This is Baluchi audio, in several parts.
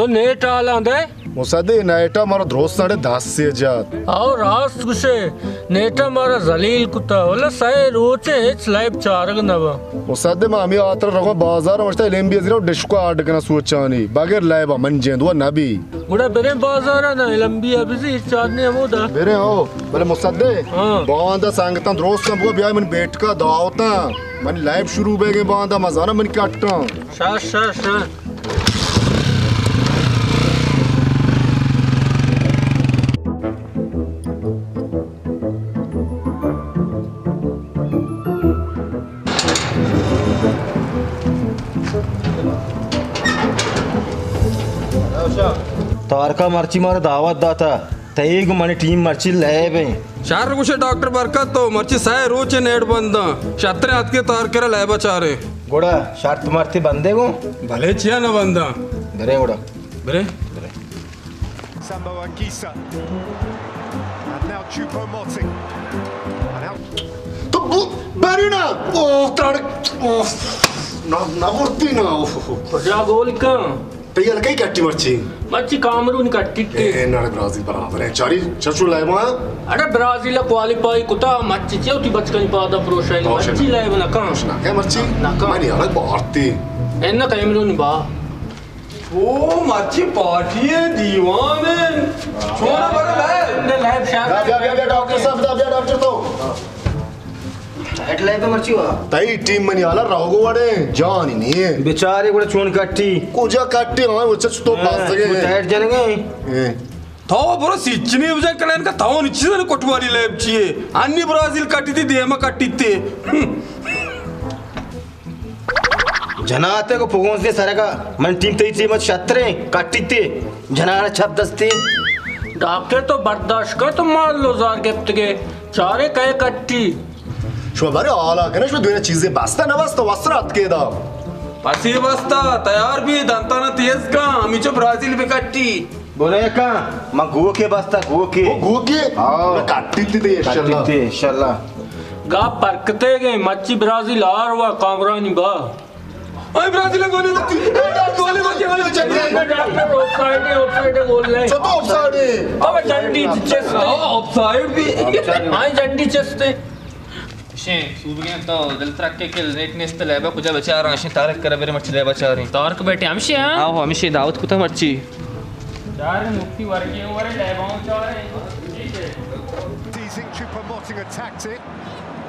تو نیٹ حالاں دے۔ مصدق، نیٹا مارا درست اڑے دست سے جات۔ او راست گوشے، نیٹا مارا ذلیل کتا، ولا سئے روچے ہچ لیب چارگ نہ با۔ مصدق، ما ہمے آترا رواں بازار، مشتا ایل ایم بی ازیرا ڈشکو آرڈر کنا سوچانی، بغیر لیبا من جند و نبی۔ گڑا بریں بازارا نا، ایل ایم بی ابزی چارنے ہمودا۔ بریں ہو، بلے مصدق، ہاں۔ باندا سنگتاں درست ہم بگو، بیا من بیٹکا دعوتاں، من لیب شروع بیگے باندا، مزانا من کٹاں۔ شر، شر، شر۔ تارکا مرچی مارا دعوت داتا، تئی گوں منی ٹیم مرچی لیب ایں۔ شر گوشے ڈاکٹر برکت، تو مرچی سئے روچے نیٹ بنداں، شتریں اتکے تارکرا لیبا چاریں۔ گڑا شرط مرتی بندے گوں؟ بلے چیا نہ بنداں؟ بریں گڑا۔ بریں۔ Sambo Anguissa. And now Choupo-Moting. And now تو بو-، بری نا۔ اوہ، تڑ-، اوہ، نہ، نہ برتی نا۔ اوہ۔ کجا گول کن؟ تئی حلقہ کئی کٹی مرچی؟ مرچی کامرون کٹی تے۔ اے، نڑ برازیل برابر ہے۔ چاری، چچو لیبا۔ اڑے برازیل کوالیفائی کتا، مرچی چے وتی بچکانی پادا پروشائی، مرچی لیب نہ کن۔ نہ کن مرچی؟ نہ کن۔ منی حلق بارتی۔ اے نہ کیمرون با۔ او مرچی پارٹی ءِ دیوان ءَ۔ چون ءَ برو لائب؟ بیا، بیا، بیا، بیا، ڈاکٹر صاحب، بیا، بیا، ڈاکٹر تو۔ ہیڈ لائب مرچی وا۔ تئی ٹیم منی حالا رہگو وڑے، جانی نہیں ہے۔ بیچارے گڑا چون کٹی؟ کجا کٹی؟ ہاں، وہ چچ تو ہاں، پاس گئے۔ تو ٹائٹ جنگے۔ اے۔ تو برو سچنی بجا کلین کا تو نچی زن کٹواری لائب چیے۔ انی برازیل کٹی تی، دیما کٹی تی۔ جناتے کو پگونز دے سرگا، من ٹیم تئی ٹیم ات شتریں، کٹی تے، جنانا چپ دستی۔ ڈاکٹر تو برداشت کر، تو مال لوزار گپتگے، چارے کئے کٹی۔ شما بارے حالا کنے، شما دوینا چیزے بستا نہ بستا، وسرا اتکے دا۔ پسی بستا، تیار بی، دنتانا تیز کن، ہمیچو برازیل بکٹی۔ بولے کن، من گوکے بستا، گوکے۔ او گوکے؟ ہاں۔ کٹی تی دے، انشاءاللہ۔ کٹی تی، انشاءاللہ۔ گپ پرکتے گئے، مچی برازیل آر وا کامرانی با۔ اے برازیل گولے لگتی۔ گولے لگتی، گولے لگتی۔ ڈاکٹر آف سائیڈ ہے، آف سائیڈ ہے، گول نہیں۔ چطور آف سائیڈ ہے؟ ابے جنڈی چست ہے۔ ہاں، آف سائیڈ بھی۔ ہاں، جنڈی چست ہے۔ شے، سوبگیں تو دل ترکے کہ نیٹ نیست لیبا کجا بچار، اشیں تارک کرا برے مرچی لیبا چاریں۔ تارک بیٹے ہمشی ہاں؟ آہو، ہمشی دعوت کتا مرچی۔ چار مفتی ورگی ورے لیبا چاریں۔ Teasing Choupo-Moting attacked it.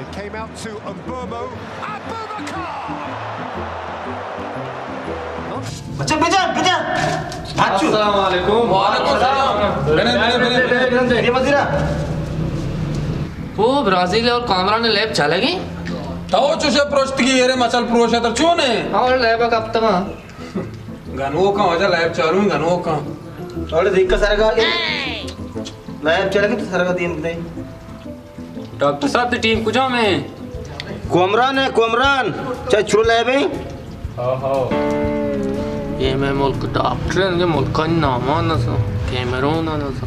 It came out to Mbeumo. Abubakar! بچہ، بچہ، بچہ۔ بچو۔ السلام علیکم۔ وعلیکم السلام۔ بنے، بنے، بنے، بنے۔ یہ مزیرا۔ او برازیل اور کامران لیب چلگی؟ تو چوشے پروشتگی، یرے مچل پروشے تر چونے؟ اور لیب کپتگا۔ گنوکاں، واجہ لیب چالو ہیں، گنوکاں۔ اور دیکھ کا سرگا، لیب چلگی تو سرگا دیم دے۔ ڈاکٹر صاحب، تئی ٹیم کجام ہے؟ کومران ہے، کومران۔ چاہے چلو لیب ہیں۔ ہاں، ہاں۔ یہ میں ملک ڈاکٹر ہیں، ملکانی نامان نہ سو، کیمرون نہ سو۔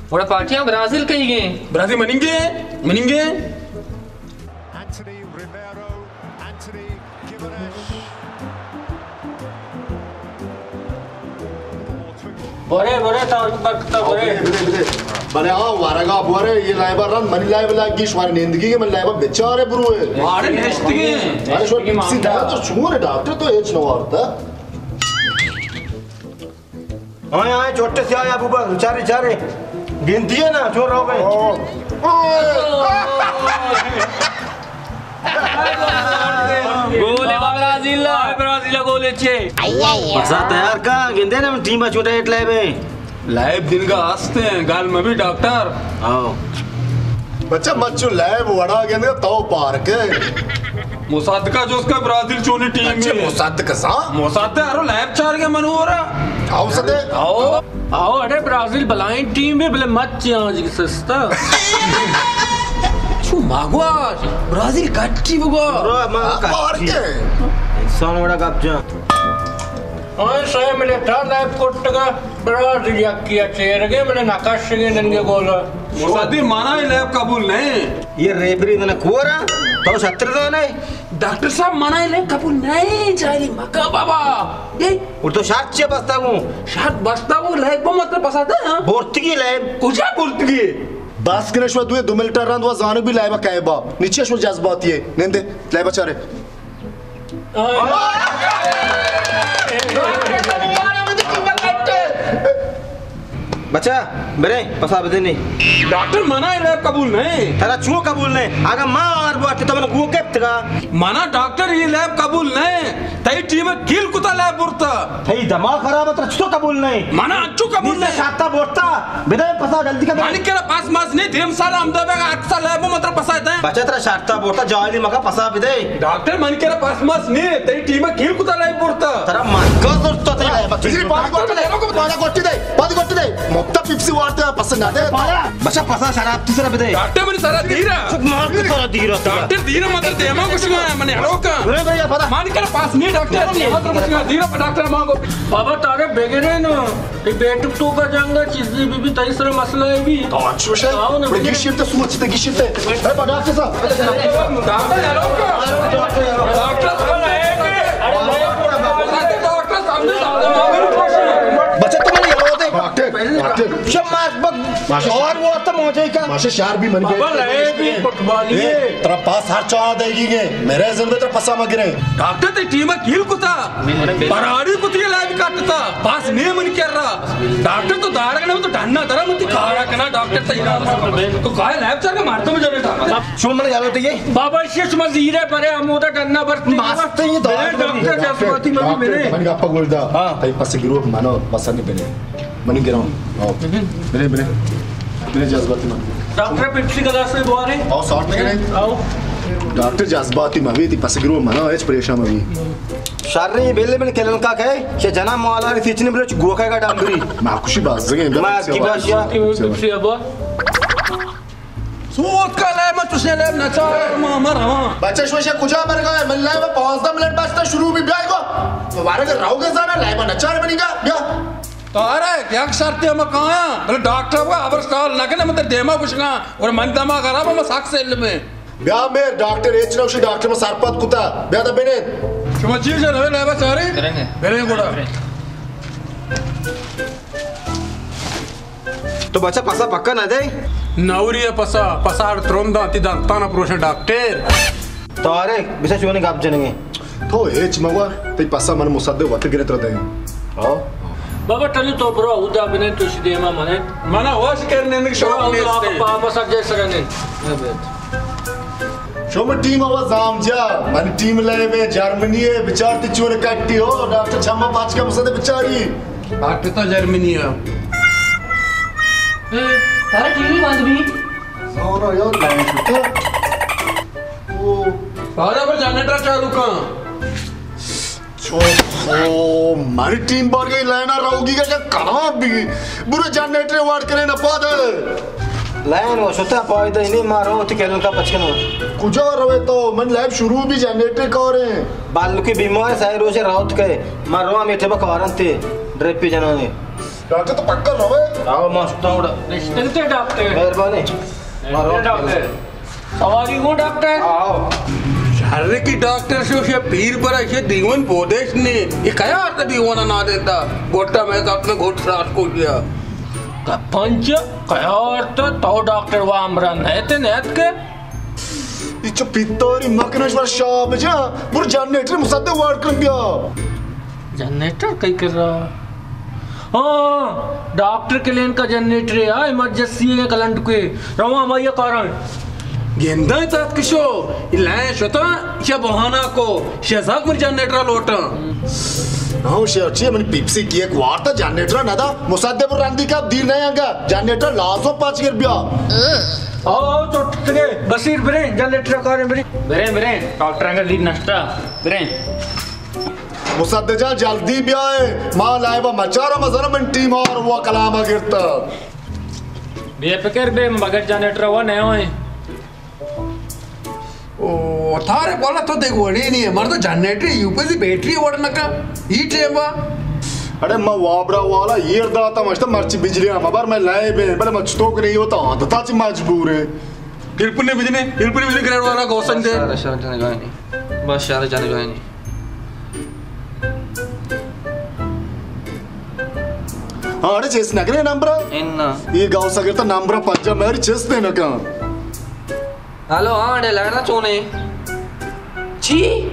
بڑا پارٹیاں برازیل کئی گئے؟ برازیل مننگے، مننگے۔ Anthony Ribeiro, Anthony Gimenez. برے، برے، تارک برکتا، برے۔ بلے، بلے، بلے۔ بلے، آ ورگا برے، یہ لائبا رند، منی لائب لگی، شمار نیندگی کہ من لائبا بچارے بروے۔ مارے نشتگی۔ ارے، شو ٹیکسی دا تو چون ہے ڈاکٹر تو ہیچ نہ وارتا۔ آئے، آئے، چھوٹے سے آئے، ابو بکر، چارے، چارے۔ گنتی ہے نا، چور ہو گئے۔ گولے برازیل، برازیل گولے چے۔ بسا تیار کا، گندے نا، ٹیم چھوٹا ایٹ لائب ہے۔ لائب دن کا ہستے ہیں، گال میں بھی ڈاکٹر۔ آؤ۔ بچہ مچو لیب وڑا گندے تو پارک ہے۔ مصدقہ جو اس کا برازیل چونی ٹیم اچھا، ہے۔ مصدق سا؟ مصدق ارو لیب چار کے منورا۔ آؤ سدے۔ آؤ۔ آؤ، اڑے برازیل بلائیں ٹیم ہے، بلے مچ آج سستا۔ چو ماگواش، برازیل کٹی بگو۔ برو، ما ہاں، کٹی۔ پارک ہے۔ انسان وڑا گپ جان۔ آئے سئے منٹا لیب کٹگا، برازیل یکی ءَ چیرگے، من نہ کشگے ننگے گولا۔ مصدق مانا یہ لیب قبول نہیں۔ یہ ریفری من کورا، تو شتر دانے۔ ڈاکٹر صاحب، منا اے لیب قبول نہ ایں، جاہلی مکن بابا۔ اے؟ اور تو شرط چے بستا گوں؟ شرط بستا گوں، لیب مطلب پسا دے، ہاں؟ بورتگی لیب۔ کجا بورتگی؟ بس کنے شما دوئے دو منٹ رند و زانو بی لیب کئے با۔ نیچے شما جذباتی ئے۔ نندے، لیب چارے۔ بچا، برے، پسا بدے نی۔ ڈاکٹر، منا اے لیب قبول نہ ایں۔ ترا چون قبول نہ ایں؟ اگاں ما آر بوارتی تو من گو کپتگا۔ منا ڈاکٹر اے لیب قبول نہ ایں۔ تئی ٹیم کیل کتا لیب برتا۔ تئی دماغ خراب ایں، ترا چطور قبول نہ ایں؟ منا انچو قبول نہ ایں۔ شاتا برتا۔ بدے پسا جلدی کر۔ منی کرا پس مس نی، دیم سال ہم دے بیگا، ہر سال لیب مطلب پسا دے۔ بچا ترا شاتا برتا، جاہلی مکن، پسا بدے۔ ڈاکٹر، منی کرا پس مس نی، تئی ٹیم کیل کتا لیب برتا۔ ترا مرکز زرتا تئی لیب۔ بچا، پادا گوٹی دے، پادا گوٹی دے، پادا گوٹی دے۔ مفتا پیپسی وارتا، پس نہ دے۔ بچا پسا شراب تی سرا بدے۔ ڈاکٹر، منی سرا دیرا۔ چک مار تو سرا دیرا۔ ڈاکٹر، دیرا مطلب دیما گوشگا، منی ہلوکا۔ برے، برے، پادا۔ منی کرا پس نی ڈاکٹر، دیما گوشگا، دیرا پہ ڈاکٹر مانگو۔ بابا، تارے بگرے نو۔ اے بیٹک توکا جنگا چیزی بی بی، تئی سرا مسئلہ اے بی۔ تو انچو شے؟ آؤ نا، بڑے بگرے۔ گیشتے سوچتے، گیشتے۔ اے با ڈاکٹر صاحب۔ ڈاکٹر ہلوکا۔ ڈاکٹر صاحب، اے، اے، ڈاکٹر صاحب، بچا تو منی یلو دے۔ Doctor, doctor. شما بگ ماشاء شہر وارتا موجے کا۔ ماشاء شہر بی منی بابا، بیٹے لائے بی فٹبالی اے۔ ترا پاس ہر چاہ دے گی گے۔ میرے زندے ترا پسا مگرے۔ ڈاکٹر، تئی ٹیم کیل کتا۔ پراڑی کتی، لیب کٹتا۔ پاس نی منی کرا۔ ڈاکٹر، تو دارگ نہ تو ڈنا درا متی کارا کنا ڈاکٹر، تئی نام۔ تو کائے لیب چار کے مارتا مجھے ڈاکٹر۔ شما من یاد ہوتے یہ؟ بابا، شش مزیرے پرے ہمودا ڈنا برتی۔ ماستے یہ دارگ برے ڈاکٹر، جذباتی مبی۔ ڈاکٹر، برے۔ من گپا گوش دا۔ ہاں۔ تئی پس گروہ منو پسند نی بنے۔ منی گران۔ آؤ۔ بنے، بنے۔ بنے جذباتی من۔ ڈاکٹر، پیپسی گلاس میں بوارے۔ آؤ، سارت کرے۔ آؤ۔ ڈاکٹر، جذباتی مبی، تئی پس گروہ منا، ہچ پریشان مبی۔ شر، یہ بیلے من کلن کا کہے، کہ جنا مالا ری سیچنی بلوچ گوکے کا ڈامبری۔ ما خوشی باز زگے، ما کی باز یا۔ پیپسی ابا۔ سوت کا لیب، ما چوشیں لیب نچار، ما، ما رواں۔ بچہ شوشے کجا مر گئے؟ من لیب پانزدہ منٹ بستا شروع بی، بیائے گو۔ مبارک رہو گے زانا، لیب نچار منی گا، بیا۔ تو ارے، یک شرطے ما کایاں، بلے ڈاکٹر وا خبر سال نہ کنے، من تر دیما گوشگاں، اور من دما خراب، ما سک سیل میں۔ بیا میر، ڈاکٹر ہچ نہ گوشی، ڈاکٹر ما سرپد کتا، بیا دا بنے۔ شما چیز ہے، نوے لیبا چاری؟ بریں۔ بریں گوڑا۔ تو بچہ پسا پکا نہ دے؟ نوری پسا، پسا اڑ ترنداں، تی دنتانا پروشن ڈاکٹر۔ طارق، بچہ چونی گپ جنگے؟ تو ہچ مگو، تی پسا من مصدق وت گرت را دیں۔ ہاں؟ بابا ٹلی تو برو، اودا بنے تو شی دیما منے۔ منا ہوش کرنے نک شوق برو، نیست۔ آپ پا مسجد سرنے۔ شما ٹیم وا زام جا، من ٹیم لیب ہے، جرمنی ہے، بچار تی چون کٹی ہو، ڈاکٹر چھما پاچ کا مسدے بچاری۔ ڈاکٹر تو جرمنی ہے۔ اے، تارا ٹی وی بند بی۔ سارا یار لائن شتا۔ او۔ آجا پر جنریٹر چالو کن۔ چو، او، مری ٹیم بار گئی لائن روگی کا کلام بی۔ برو جنریٹر وارڈ کرے نہ پاد۔ لائن و شتا فائدہ نہیں، ما رو تی کلن کا پچ کنو۔ کجا روے تو؟ من لیب شروع بی، جنریٹر کاریں۔ بالو کی بیمار سائے روچے روت کے۔ ما رو میٹھے بکارن تے۔ ڈرپ پی جنانے۔ ڈاکٹر تو پکا روے؟ آو ما شتا اڑا۔ رشتن تے ڈاکٹر۔ مہربانی۔ ما رو ڈاکٹر۔ سواری گوں ڈاکٹر؟ آؤ۔ شر کی ڈاکٹر شو شے پیر برا شے دیون بودش نے۔ یہ کیا آرتا دیوانا نہ دیتا؟ گوٹا میں کپ میں گھوٹ سراس کو گیا۔ پنچ کیا آرتا تو ڈاکٹر وا امرا نیتے نیت کے؟ یہ چو پیتاری مکنش بر شاب جا۔ بر جنریٹر مصدق وارڈ کن بیا۔ جنریٹر کئی کر رہا؟ ہاں، ڈاکٹر کلین کا جنریٹر ہے، ہاں، ایمرجنسی ہے، کلنٹ کوئے۔ رواں ہمائی کاراں۔ گنداں تات کشو، لائن شتا، شا بہانا کو، شا زاک من جنریٹر لوٹاں۔ ہاں، شا چی من پیپسی کی ایک وارتا جنریٹر نہ دا، مصدق پر رندی کا دیر نہیں آنگا، جنریٹر لازم پاچ گر بیا۔ آؤ، آؤ، تو تگے، بصیر برے، جنریٹر کارے برے۔ برے، برے، ڈاکٹر انگا دیر نشتا، برے۔ مصدق جان، جلدی بیائے، ما لائبا مچارا مزن من ٹیم آر ہوا کلاما گرتا۔ بے فکر بے، بغیر جنریٹر ہوا نہ ہوئے۔ او، تھارے بولا تو دیکھ وڑی نہیں ہے، مر تو جنریٹر یو پی سی بیٹری وڑ نہ کا، ای ٹیم با۔ اڑے ما وابڑا والا ایر داتا مشتا مرچی بجلی ہم، ابر میں لائبے، بلے مچ تو کہ نہیں ہوتا، تو تا چی مجبور ہے۔ پھر پنے بجنے، پھر پنے بجنے گریڈ والا گوسن دے۔ شر، شر، جنگانی۔ بس شر جنگانی۔ ہاں، اڑے چست نہ کنے نمبر؟ انا۔ یہ گاؤ سگرتا نمبر پنجا میری چست نہ کن۔ ہلو، ہاں، اڑے لائنا چونے؟ چی؟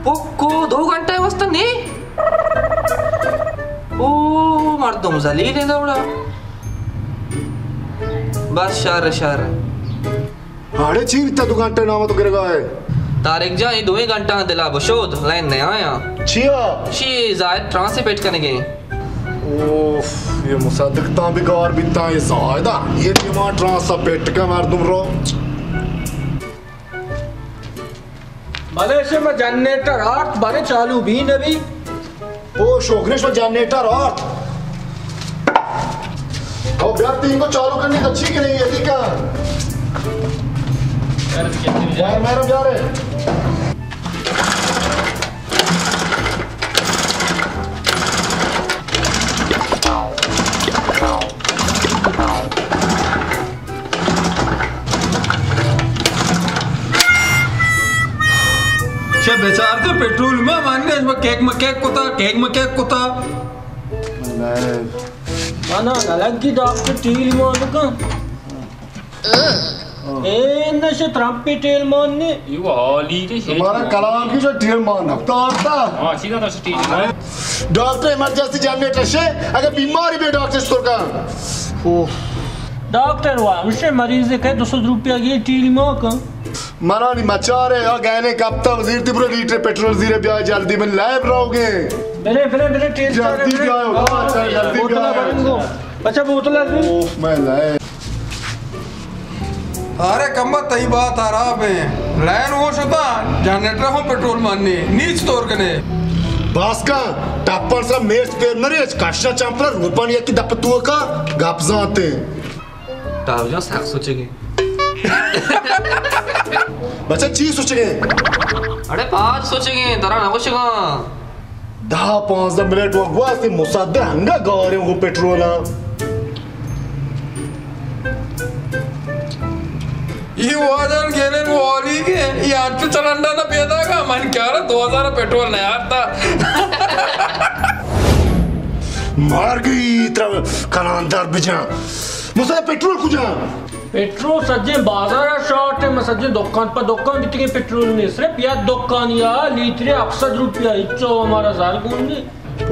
پکو دو گھنٹہ واسطہ نے؟ او، مردم ذلیل ہے دوڑا۔ بس شر، شر۔ ہاڑے چی بیتا؟ دو گھنٹہ نام تو گرگا ہے۔ طارق جان، یہ دوئیں گھنٹہ دلا بشود، لائن نہ آیا۔ چیا؟ شی زاہد ٹرانس پٹ کنگے۔ اوف، یہ مصدق تاں بیکار بیتا، یہ زاہدہ، یہ ٹیما ٹرانس پٹ کا مردم رو۔ بلے شما جنریٹر آرت، بلے چالو بی نبی۔ او شوگرش، ما جنریٹر آرت۔ او بیا تینگو چالو کنی تو چی کنی، یہ دی کن۔ وائر میرا بیا رے۔ چہ بچار تو پٹرول ما مانگے، ما کیک ما کیک کتا، کیک ما کیک کتا۔ منا نلگی ڈاکٹر ٹیل مان کن۔ اے نشے ترمپی ٹیل مان نے۔ یہ حالی تے شے۔ تمہارا کلام کی جو ٹیل مان ہفتہ آتا۔ ہاں، سیدھا تو ٹیل مان۔ ڈاکٹر ایمرجنسی جنریٹر شے، اگر بیماری بے ڈاکٹر سر کا۔ اوہ۔ ڈاکٹر وا، مشے مریض کے دو سو روپیہ کی ٹیل مان کن۔ منانی مچارے، آ گہنے کپتا وزیر تی برو لیٹر پٹرول زیرے بیا جلدی من لیب رہو گے۔ بلے، بلے، بلے، ٹیل جلدی چاڑے، بیا، بلے۔ ہاں، چل، جلدی بوتل بیا۔ بھرن گو۔ اچھا، بوتل ہے۔ اوف، میں لائے۔ ارے کمبا تئی بات خراب ہے۔ لائن وہ شتا، جنریٹر ہوں پٹرول ماننے، نیچ تور کنے۔ باسکا، ٹپر سا میچ پیر مریچ، کشا چمپر، روپان یکی دپ تو کا، گپ زانتے۔ ٹاو جان سک سوچگے۔ بچہ چی سوچگے؟ اڑے پاچ سوچگے، درا نہ گوشگاں۔ دہ پانزدہ منٹ وقت گواستی مصدق ہنگا گاریں وہ پٹرولا۔ یہ واجن گیلن والی کے، یہ انچو چلنڈا نہ پیدا کا، من کیا رہا دو ہزار پٹرول نہ آتا۔ مار گئی ترا کلاندار بجان۔ مصدق پٹرول کجا؟ پٹرول سجیں بازار ءَ شارٹ ہے، من سجیں دکان پہ دکان بیتگیں، پٹرول نہیں، صرف یک دکانی ءَ لیٹر ہپت سد روپیہ، ہچو ہمارا زر گون نہیں۔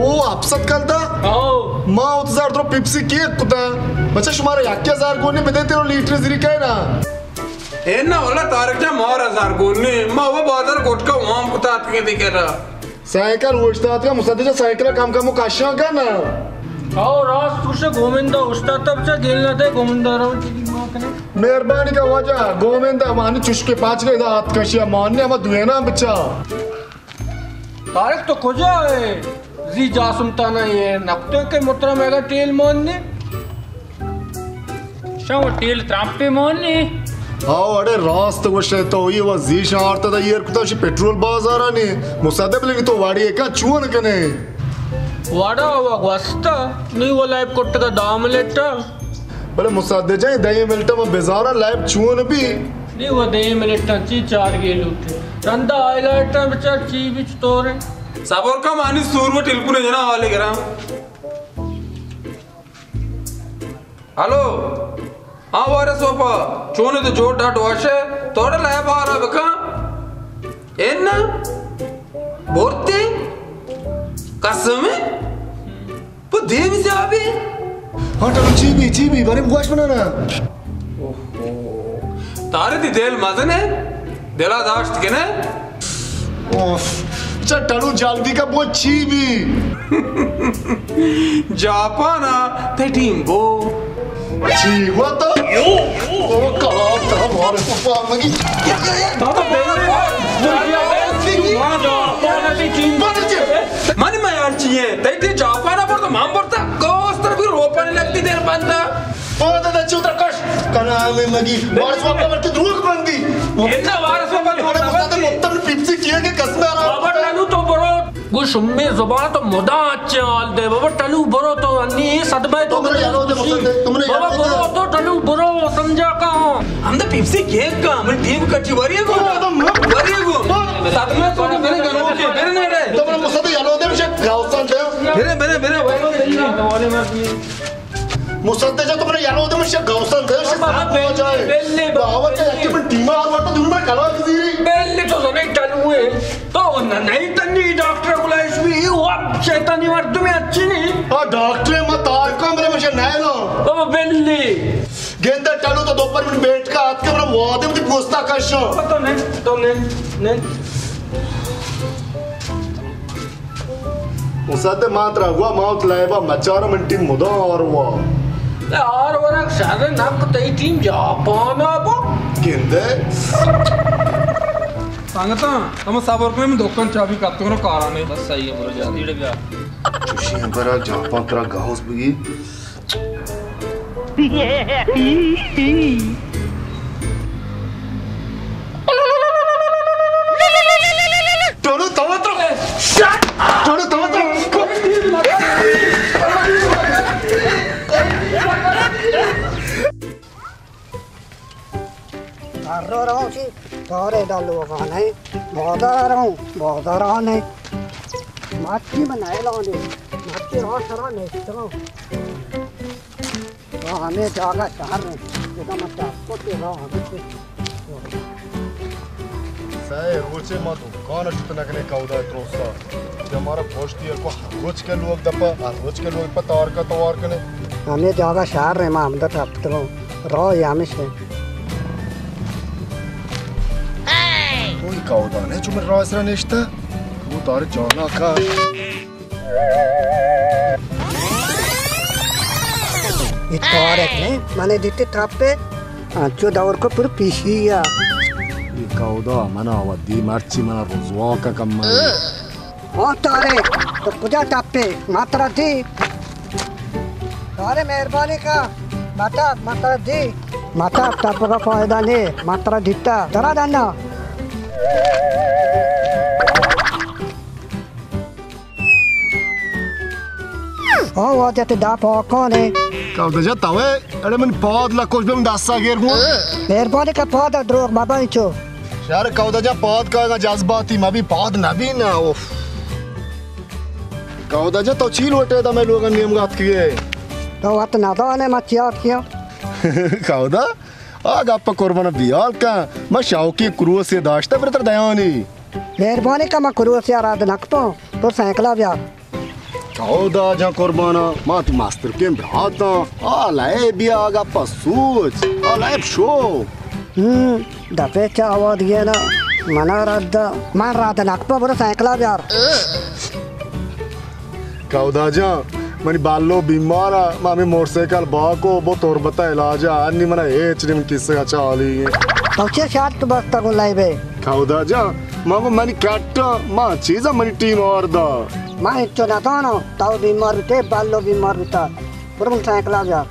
او ہپت سد کلدار؟ ہاؤ۔ ما وت زر درو پیپسی کیک کتا۔ بچہ شمارا یک ہزار گون نہیں، بدے تیرو لیٹر زیری کہے نا۔ اے نا واللہ طارق جان، مارا زر گون نہیں، ما وہ بازار گٹکا وام کتا اتکے دیکھے را۔ سائیکل اوشتاتگا، مصدق جان سائیکل کم کم و کشاں کن نا۔ او راست گوشے، گومندہ اوشتاتا، بچا گیل نہ دے، گومندہ رو چیزی ما کنے۔ مہربانی کا واجہ، گومندہ مانی چشکے پاچ گئے دا ہاتھ کشیا ماننے ہما دوینا بچا۔ طارق تو کجا ہے؟ زی جاسم تانا یہ نکتو کے مترا میگا ٹیل ماننے۔ شاو ٹیل ترامپے مون نے۔ آو اڑے راست گوشے تو، یہ وا زیشان آرتا دا ایر کتا شی پٹرول بازارا نے۔ مصدق بلے تو واڑی ایکا چون کنے؟ واڑا وا گوستا، نی وا لائب کٹگا دہ منٹ۔ بلے مصدق جان، دہ منٹ ما بزارا لائب چون بی؟ نی وا دہ منٹ چی چار گیلوٹے۔ رندا ہائی لائٹا بچار چی بچ تورے۔ صبر کا مانی سور و ٹیلیفون جنا حوالے کرا۔ ہلو، ہاں وارث بابا، چون تو جوڑ ڈاٹ واشے، توڑے لائب آرا بکا۔ اینا بورتے قسم ہے، پو دیم زیابی۔ ہاں، ٹلو چی بی، چی بی، بارے گوش بنا نا۔ اوہو، تارے دی دل مزن ہے، دلا داشت کنے۔ اوف، چا ٹلو جلدی کا بو چی بی۔ جاپان ءَ تئی ٹیم بو۔ چی گوتا؟ او کلام ترا مارے پاپا مگی۔ بابا، بابا، من میار چیے، تئی ٹیم جاپان ءَ برتا، من برتا، گوستر بھی روپانی لگتی دیر بندا۔ او دادا چوترا کش کنا میں مگی۔ وارث بابا بلکہ دروگ بندی۔ اتنا وارث بابا دروگ بندی۔ مطلب پیپسی کیے کہ قسم ہے۔ بابا ٹلو تو برو۔ گو شمے زبان تو مدام اچے حال دے بابا، ٹلو برو تو انی صدمہ تو۔ تم نے یارو دے مصدق، تم نے بابا یارو دے۔ برو تو ٹلو برو، سمجھا کا ہوں۔ ہم تو پیپسی کیک کا، ہم ٹیم کٹی وری گو۔ او، تم وری گو۔ صدمہ تو برے گنوکے، برے نیڑے۔ تو من مصدق یلو دے مشے گاوسان دے۔ برے، برے، برے، برے۔ مصدق جا تو من یلو دے مشے گاوسان دے، شے بابا، صاحب ہو جائے۔ بلے، بابا۔ بابا، چا یکی من ٹیم آر ورتا، دور من کلا زیری۔ بلے تو زنے ٹلوے۔ تو نہ، نہیں تنی ڈاکٹر گلائش بھی، یہ وہ شیطانی مردم اچھی نہیں۔ آ ڈاکٹر ما تارکان برے مشے نہ نا۔ بابا، بلے۔ گندہ ٹلو تو دوپر من بیٹھ کا آتکا برا وادم دی پوستا کشاں۔ تو نے، تو نے، نے۔ مصدق ما ترا ہوا ما ات لائبا مچارا من ٹیم مدام آروا۔ اے آرورا شر نک تئی ٹیم جاپانا با۔ گندہ۔ سنگتاں، ہم صبر کنیں، من دکان چابی کپتوں رو کارانے۔ بس صحیح ہے، برو جلدی بیا۔ چوشی ہم برا جاپان ترا گاؤس بگی۔ ٹولو تمتر۔ ٹولو تمتر۔ ہر رو رہوں چی تارے دا لوگانے، بازار رہوں، بازارانے۔ مچی من نیلانے، مچی را سرا نیستروں۔ راہ ہمے جاگہ شہر ایں، ادا من ٹپت کہ راہ ہمے۔ سئے روچے ما دکان شت نہ کنے کئودا تروسا۔ کہ مارا پشتی کو ہر روچ کے لوگ دپا، ہر روچ کے لوگ پہ تارکا توار کنے۔ ہمے جاگہ شہر ایں، ما ہمدا ٹپتگوں۔ راہ ہمیش ایں۔ کوئی کئودا نے چو من راہ سرا نشتا۔ وہ تارے جانا کا۔ اے تارک نے، منے دیتے ٹپے، انچو دور کو پر پیشی یا۔ اے کئودا منا ودی مرچی منا رزوا کا کم منے۔ ہاں تارک، تو کجا ٹپے؟ ما ترا دی۔ تارے مہربانی کا، مطلب، ما ترا دی۔ مطلب، ٹپ کا فائدہ نے، ما ترا دیتا۔ ترا دانا۔ او واجہ تے دا پاکانے۔ کئودا جان توے، اڑے من پاد لکوش بیم دستا گیر گون۔ مہربانی کا پاد دروغ مبا انچو۔ شر کئودا جان پاد کا جذباتی مبی پاد نبی نا، اوف۔ کئودا جان تو چی لوٹے دا میں لوگا نیمگا اتکیے۔ تو وت نزانے ما چی آتکیاں۔ کئودا، آ گپ قربان بیال کن، ما شوقی کروسے داشتہ برتر دیانی۔ مہربانی کا ما کروسے آ رد نکپاں، تو سائیکلا بیار۔ کئودا جان قربانا، ما تی مسترکیں براتاں، آ لئیب ءِ آ گپا سوچ، آ لئیب شو۔ ہم، دپے چہ آواد گینا، منا رد دا، من رد نکپا، برو سائیکلا بیار۔ کئودا جان، منی بالو بیمارا، ما ہمے موٹر سائیکل باکو، بو تربتا علاجا، انی منا ہیچ نیم کسے اچا حالی۔ تو چے شرط بستا گوں لئیبے؟ کئودا جان، ما گو منی کٹا، ما چیزا منی ٹیم آردا۔ ما انچو نزاناں، تو بیمار بیتے، بالو بیمار بیتا۔ برو من سائیکلا بیار۔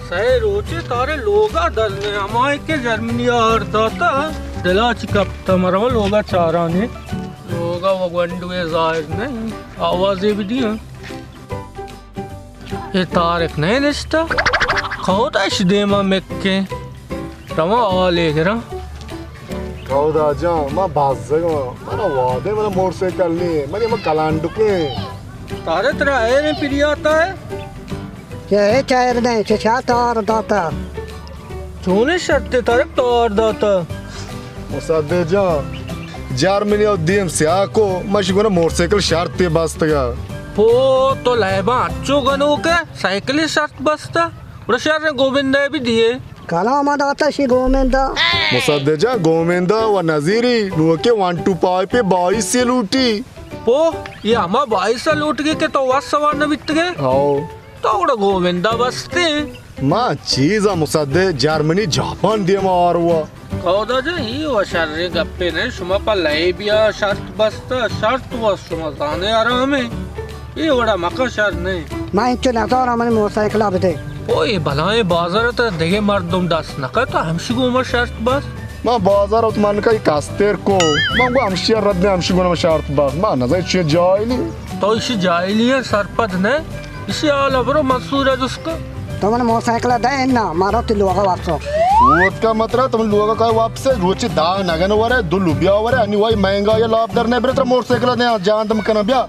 سئے روچے تارے لوگا در نے، ہمائے کہ جرمنی آر داتا، دلا چی کپتا، مرو لوگا چارانے۔ لوگا و گونڈوے ظاہر نے، آوازے بھی دیا۔ اے تارک نہ نشتہ؟ کئودا اش دیما مکیں۔ رواں حالے گراں۔ کئودا جان، ما بزگاں۔ منا وادے، منا موٹر سائیکل نی، منی ہما کلانڈکیں۔ تارے ترا ایریں پریاتا ہے؟ کہ اے چائر دیں، چہ شا تار داتا۔ چونیں شرطے تارک تار داتا؟ مصدق جان، جرمنی ءَ دیم سیاہ کو، مشی گونا موٹر سائیکل شرطے بستگا۔ پو، تو لائباں اچو گنوکے، سائیکلے شرط بستا؟ گڑا شر گوبندہ بھی دیے۔ کلام داتا شی گومندہ۔ مصدق جان، گومندہ و نظیری نوکے ون ٹو پائپ بائیس سے لوٹی۔ پو، یہ ہما بائیس لوٹگی کہ تو وس سوار نہ بیتگے؟ ہاؤ۔ تو گڑا گووندا بستے۔ ما چیزا مصدق جرمنی جاپان دیما آروا۔ کئودا جان، ای و شریں گپے نہ، شما پہ لیبیا شرط بستا، شرط و شما زانے حرامے۔ ای وڑا مکن، شر نہ۔ ما انچو نزاناں، منی موٹر سائیکلا بدے۔ او ای بلائیں بازار تا دگہ مردم دست نکا، تو ہمشی گوما شرط بس۔ ما بازار ات من کئی کستر کو۔ ما گو ہمشی رد ہمشی گونا شرط بس۔ ما نزای چی جاہلی۔ تو اشی جاہلی ہے، سرپد نہ۔ اشی حالا برو منصور ءَ جست کن۔ تو من موٹر سائیکل ءَ دئے انا، ما رو تی لوگا وارسو۔ ووت کا مترا تم لوگا کا واپس ہے، روچی دا نگن ورے، دو لوبیا ورے، انی وائی مہنگا یا لاپ در نے برے، ترا موٹر سائیکل دے جان دم کنا بیا۔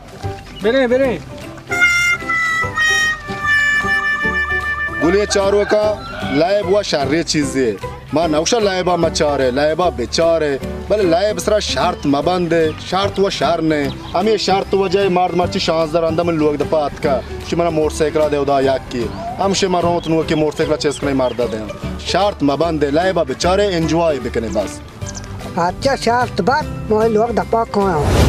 برے، برے۔ گلیں چاروکاں، لائب وا شریں چیزے۔ ما نوشا لائبا مچارے، لائبا بچارے، بلے لائب سرا شرط مبندے، شرط و شر نے۔ ہمیں شرط وجہ مرد مرچی شانزدہ رندا من لوگ دپا اتکا، شی منا موٹر سائیکل دے ادا یکی۔ ہم شی ما رونت نو کہ موٹر سائیکل چیز کنے مرد دے۔ شرط مبندے، لائبا بچارے، انجوائے بکنے بس۔ اچھا، شرط بات، ما لوگ دپا کایا۔